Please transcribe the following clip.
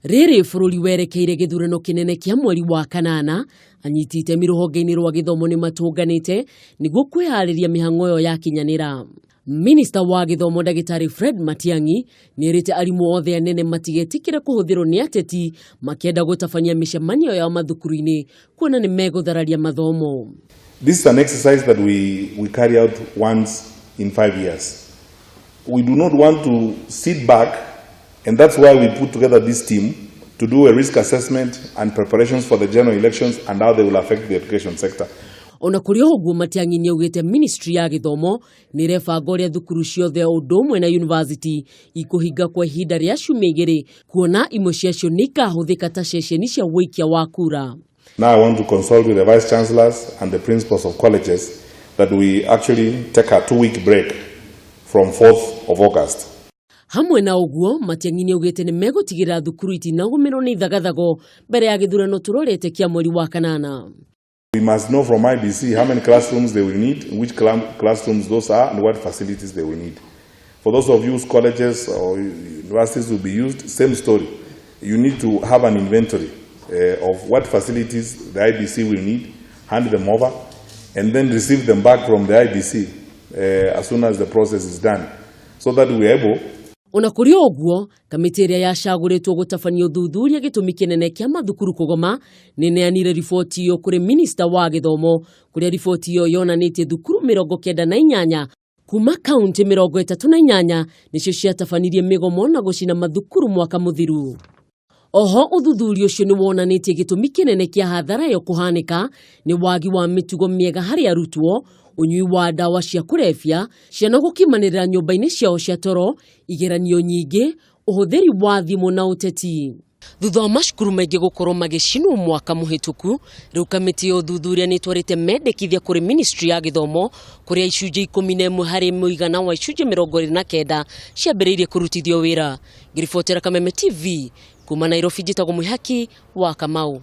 Rĩrĩ bũrũri werekeire gĩthurano kĩnene kĩa mweri wa kanana, anyiti itemi rũhonge-inĩ rwa gĩthomo nĩ matũnganĩte nĩguo kwĩharĩria mĩhang'o ĩyo yakinyanĩra. Minista wa gĩthomo Ndagĩtarĩ Fred Matiang'i nĩerĩte arimũ othe anene matigetĩkĩre kũhũthĩrwo nĩ ateti makĩenda gũtabania mĩcemanio yao mathukuru-inĩ kuona nĩ megũthararia mathomo. This is an exercise that we carry out once in 5 years. We do not want to sit back, and that's why we put together this team to do a risk assessment and preparations for the general elections and how they will affect the education sector. Ona kũrĩ o ũguo, Matiang'i nĩaugĩte ministry ya gĩthomo nĩ ĩrebanga ũrĩa thukuru ciothe o ũndũ ũmwe na university ikũhinga kwa ihinda rĩa ciumia 2, kuona imwe ciacio nĩ ikahũthĩka ta ceceni cia ũikia wa kura. Now I want to consult with the vice chancellors and the principals of colleges that we actually take a 2-week break from 4th of August. Hamwe na ũguo, Matiang'i nĩaugĩte nĩ megũtigĩrĩra thukuru itinagũmĩrwo nĩ ithagathago mbere ya gĩthurano tũrorete kĩa mweri wa kanana. We must know from IEBC how many classrooms they will need, which classrooms those are, and what facilities they will need. For those of you whose colleges or universities will be used, same story. You need to have an inventory of what facilities the IEBC will need, hand them over, and then receive them back from the IEBC as soon as the process is done, so that we are able Ona kũrĩ o ũguo, kamĩtĩ ĩrĩa yacagũrĩtwo gũtabania ũthuthuria gĩtũmi kĩnene kĩa mathukuru kũgoma nĩ neanire riboti ĩyo kũrĩ minista wa gĩthomo, kũrĩa riboti ĩyo yonanĩtie thukuru 98 kuma kaunti 38 nĩcio ciatabanirie mĩgomo na gũcina mathukuru mwaka mũthiru. Oho ũthuthuria ũcio nĩ wonanĩtie gĩtũmi kĩnene kĩa hathara ĩyo kũhanĩka nĩ wagi wa mĩtugo mĩega harĩ arutwo, ũnyui wa ndawa cia kũrebia, ciana gũkimanĩrĩra nyũmba-inĩ ciao cia toro, igeranio nyingĩ, ũhũthĩri wa thimũ na ũteti. Thutha wa macukuru maingĩ gũkorwo magĩcinwo mwaka mũhĩtũku, rĩu kamĩtĩ ya ũthuthuria nĩ ĩtwarĩte mendekithia kũrĩ ministry ya gĩthomo, kũrĩa icunjĩ 11 harĩ mũigana wa icunjĩ 29 ciambĩrĩirie kũrutithio wĩra. Ngĩribotera Kameme TV kuma Nairobi, njĩtagwo Mwĩhaki wa Kamau.